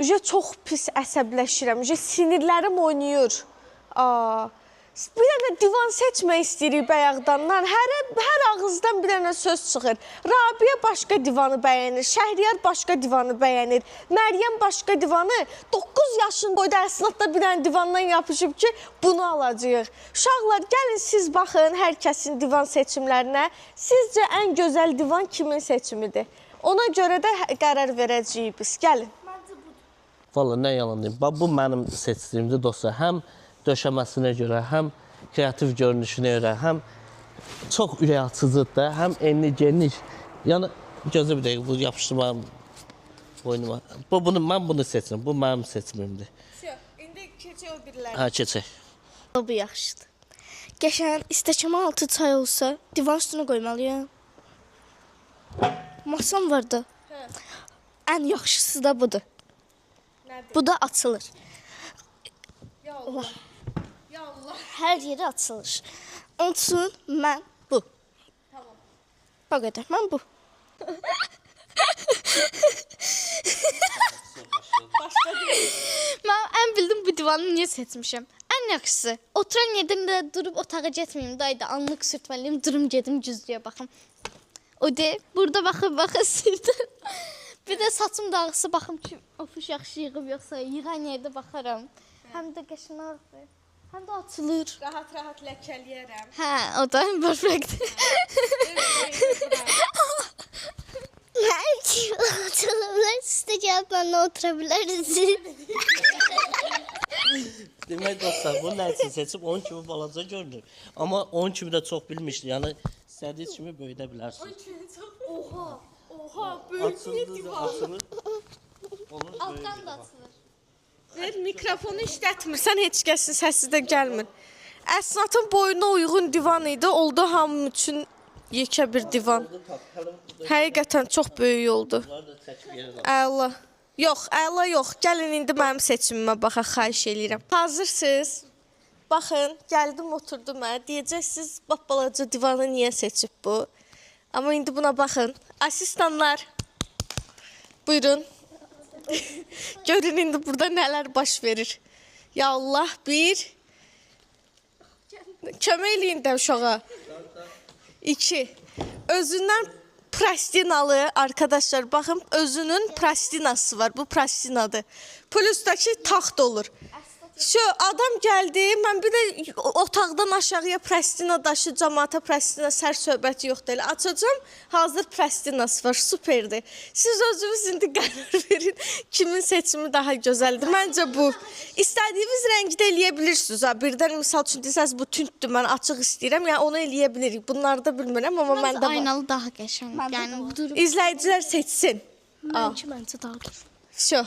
Ücə çox pis əsəbləşirəm. Ücə sinirlərim oynayır. Aa, bir dənə divan seçmək istəyirik bayaqdandan. Hər ağızdan bir dənə söz çıxır. Rabia başqa divanı bəyənir, Şəhriyar başqa divanı bəyənir, Məryəm başqa divanı. 9 yaşın boyda əsnad da bir dənə divandan yapışıb ki, bunu alacağıq. Uşaqlar, gəlin siz baxın hər kəsin divan seçimlərinə. Sizcə ən gözəl divan kimin seçimidir? Ona görə də qərar verəcəyik biz. Gəlin. Valla nə yalan deyim. Bax bu mənim seçdiyimdir dostlar. Həm döşəməsinə görə, həm kreativ görünüşünə görə, həm çox ürək açıcıdır da, həm enli geniş. Yəni gözlə bir dəqiqə bu yapışdı mənim boynuma. Bu bunu mən bunu seçirəm. Bu mənim seçimimdir. İndi keçək o biriləri. Hə, keçək. Bu yaxşıdır. Qəşəng stəkan altı çay olsa, divan üstünə qoymalıyam. Masam var da. Hə. Ən yaxşısı da budur. Nədir? Bu da açılır. Ya Allah. Ya Allah. Hər yeri açılır. Onun üçün mən bu. Tamam. Bu qədər. Mən bu. Mən ən bildim bu divanı niyə seçmişəm. Ən yaxşısı, oturan yerdən də durub otağa getməyim, dayı da anlıq sürtməliyim, durum gedim güzgüyə baxım. O de, burada baxıb baxa sürtüm. Bir də saçım dağılsa baxım ki, ofuş yaxşı yığıb yoxsa yığan yerdə baxaram. Həm də qəşəng ağdır, həm də açılır. Rahat-rahat ləkələyərəm. Hə, o da perfect. Belki oturabilir, siz de gelip benimle oturabilirsiniz. Demək dostlar, bu nə üçün seçib? Onun kimi balaca görünür. Amma onun kimi də çox bilmişdi. Yəni istədiyiniz kimi böyüdə bilərsiniz. Oha. Oha, böyük Açıldı, divan. açılır. Olur, böyük Altdan bir da divan. açılır. Ver mikrofonu işlətmirsən, heç kəsin səsi də gəlmir. Əsnatın boyuna uyğun divan idi. Oldu hamı üçün yekə bir divan. Oldu, tap, hələ bu da- Həqiqətən çox böyük oldu. Bunları da çəkib yerə qal. Əla. Yox, əla yox. Gəlin indi mənim seçimimə baxaq, xahiş eləyirəm. Hazırsınız? Baxın, gəldim oturdum hə. Deyəcəksiniz, bax balaca divanı niyə seçib bu? Amma indi buna baxın. Asistanlar. Buyurun. Görün indi burada nələr baş verir. Ya Allah, bir. Kömək eləyin də uşağa. İki. Özündən prastinalı arkadaşlar baxın özünün prastinası var. Bu prastinadır. Plusdakı taxt olur. Şu adam gəldi, mən bir də otaqdan aşağıya prastina daşı, camaata prastina sər söhbəti yoxdur elə. Açacağam, hazır prastinası var, superdir. Siz özünüz indi qərar verin kimin seçimi daha gözəldir. Məncə bu. İstədiyiniz rəngdə eləyə bilirsiniz. Ha, birdən misal üçün desəz bu tündür, mən açıq istəyirəm. Yəni onu eləyə bilirik. Bunları da bilmirəm, amma Məncə məndə var. aynalı daha qəşəng. Yəni durub İzləyicilər seçsin. Mənki məncə daha qəşəng. Vəsə.